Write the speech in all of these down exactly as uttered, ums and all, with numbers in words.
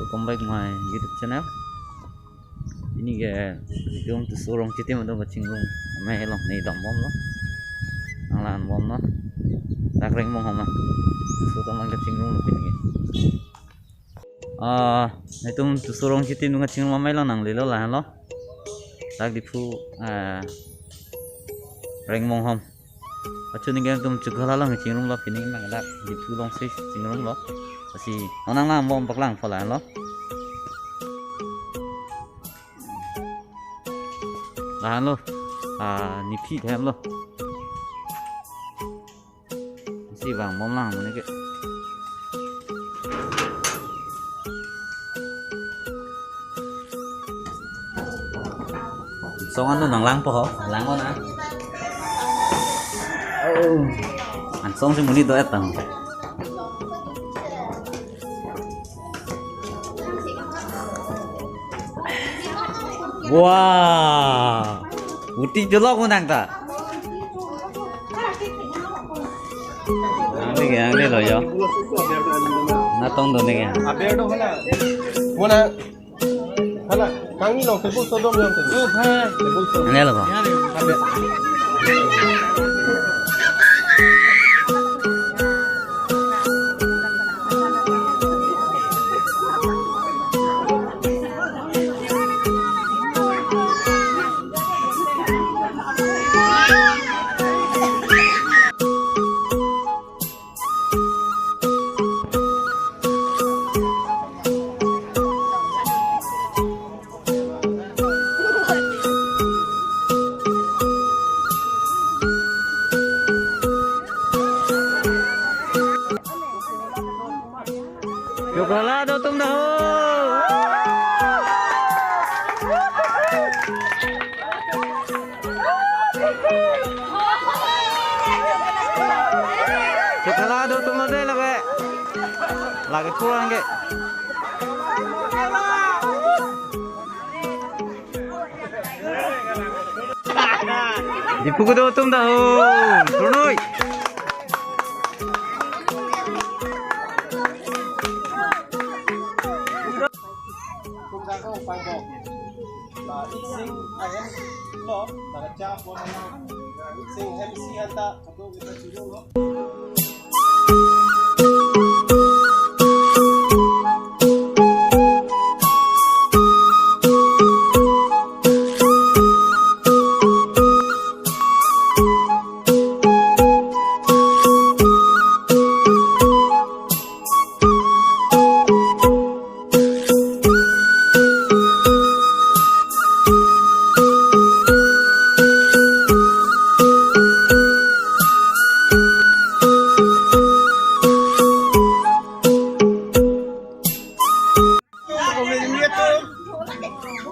Welcome back my YouTube channel. Pini ke itum Tusu Rongchitim atum kachingrum amei along ne dambomlo. Nanglangbomlo. Dak Rengmonghom a. Tusu atum kachingrumlo pini ke. Ah, itum Tusu Rongchitim atum kachingrum amei along nanglelo lahenlo. Dak Diphu, ah, Rengmonghom. Achu ningke itum Chukhala along chingrumlo, pini nang dak Diphu alongsi chingrumlo. Lasi non nanglangbom paklang phola lo. Lahenlo. Ah, nephi themlo. Si vangbom lang mane ke. Song anu nanglangpo ho, lang-o na. Oh. An song si monit do-et tang. Wah. Uti jolok unang ta. Ang di, ang di lo yo. Natong do ni ya. Aber do hala. Mona. Hala, kangni lo, table sodom yang tadi. Oh, hai. Table sodom. Ano lo ba? Aber. Chukhala do atum dah ho. Chukhala do atum lo de lake. Lake kurang ke. Diphu kedo atum dah ho. Turnoi. Kum dako pangbo. La Itsing ahem lo, la cha pon na. Itsing M C anta kado kita chulu lo.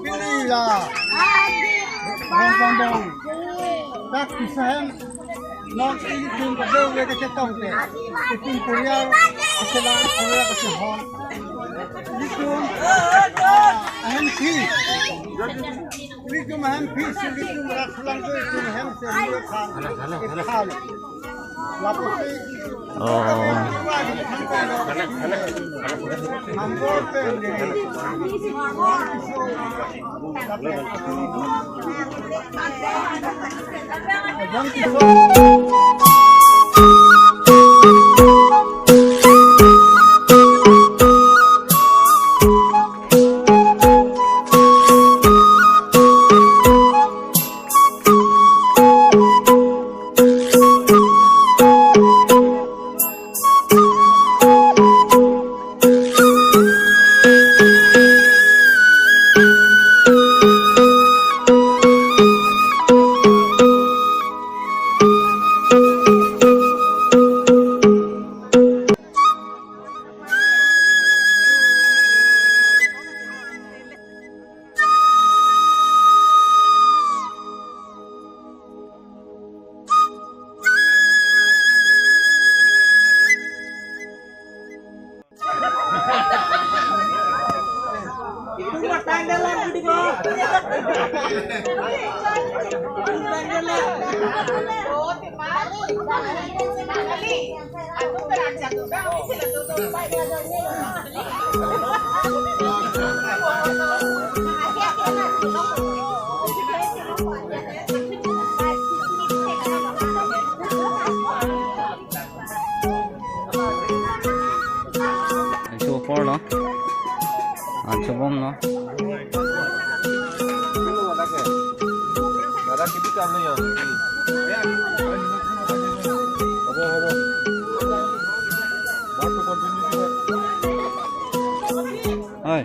Pini la Rongpandong. Dak pisa hem. Non ilitum kado we kachetong ke. Itum Korea, kachetong Korea kachehon. Ilitum ahem si. Ilitum ahem si, ilitum rak selang tu, ilitum ahem si, ilitum ahem si. Oh. Ancho apor lo. Ancho bom lo. Oi.